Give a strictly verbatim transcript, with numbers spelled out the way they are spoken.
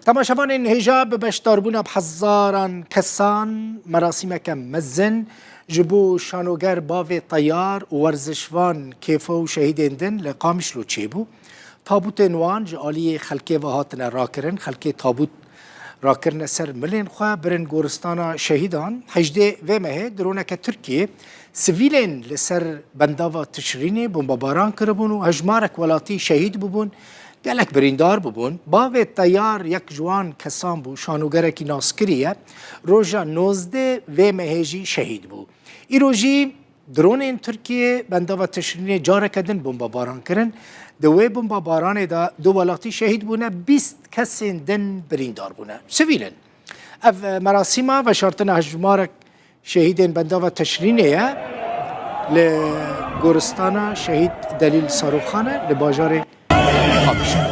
Temaşevanên hêja, bi beşdarbûna bi hezaran kesan, merasîmeke mezin ji bo şanoger, bavê teyar û werzişvan, kêfa û şehîdên din li Qamişlo çêbû. Tabûtên wan ji aliyê xelkê ve hatine rakirin. Xelkê tabût rakirine ser milên xwe, birin goristana şehîdan. Hejdê vê mehê droneke Tirkiyê sivîlên li ser bendava Tişrînê bombebaran kiribûn û hejmarek welatî şehîd bûbûn, gelek birîndar bûbûn. Bavê teyar yek ji wan kesan bû, şanogerekî naskirî ye. Roja nozdeh vê mehê jî şehîd bû. Îro jî dronên Tirkiyê bendava Tişrînê careke din bombebaran kirin. Di wê bombebaranê de du welatî şehîd bûne, bîst kesên din birîndar bûne. Sivîl in. Ev, e, merasîma veşartina hejmarek şehîdên bendava Tişrînê ye li goristana şehîd Delîl Saroxan e li bajarê Qamişlo.